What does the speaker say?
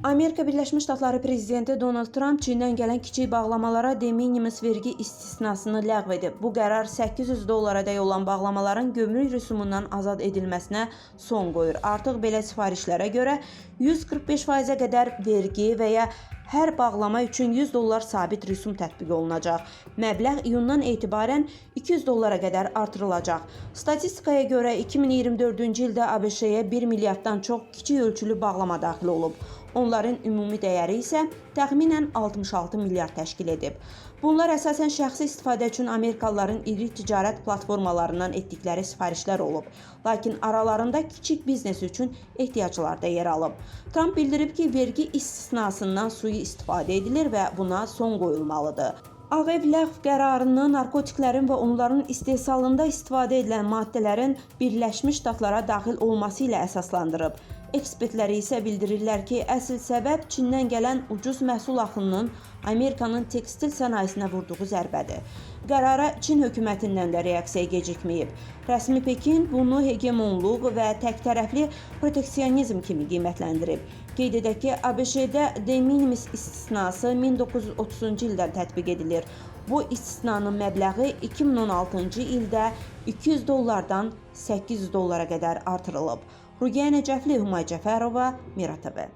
Amerika Birləşmiş Ştatları prezidenti Donald Tramp Çindən gələn kiçik bağlamalara de minimis vergi istisnasını ləğv edib. Bu qərar 800 dollara dək olan bağlamaların gömrük rüsumundan azad edilməsinə son qoyur. Artıq belə sifarişlərə görə 145%-ə qədər vergi və ya hər bağlama üçün 100 dollar sabit rüsum tətbiq olunacaq. Məbləğ iyundan etibarən 200 dollara qədər artırılacaq. Statistikaya görə 2024-cü ildə ABŞ-yə 1 milyarddan çox kiçik ölçülü bağlama daxil olub. Onların ümumi dəyəri isə təxminən 66 milyard təşkil edib. Bunlar əsasən şəxsi istifadə üçün amerikalıların iri ticarət platformalarından etdikləri sifarişlər olub. Lakin aralarında kiçik biznes üçün ehtiyaclar da yer alıb. Tramp bildirib ki, vergi istisnasından sui-istifadə edilir və buna son qoyulmalıdır. Ağ Ev ləğv qərarını narkotiklərin və onların istehsalında istifadə edilən maddələrin Birləşmiş Ştatlara daxil olması ilə əsaslandırıb. Ekspertlər isə bildirirlər ki, əsl səbəb Çindən gələn ucuz məhsul axınının Amerikanın tekstil sənayesinə vurduğu zərbədir. Qərara Çin hökumətindən də reaksiya gecikməyib. Rəsmi Pekin bunu hegemonluq və təktərəfli proteksionizm kimi qiymətləndirib. Qeyd edək ki, ABŞ-də de minimis istisnası 1930-cu ildən tətbiq edilir. Bu istisnanın məbləği 2016-cı ildə 200 dollardan 800 dollara qədər artırılıb. Ruqiyyə Nəcəfli, Humay Cəfərova, Mira TV.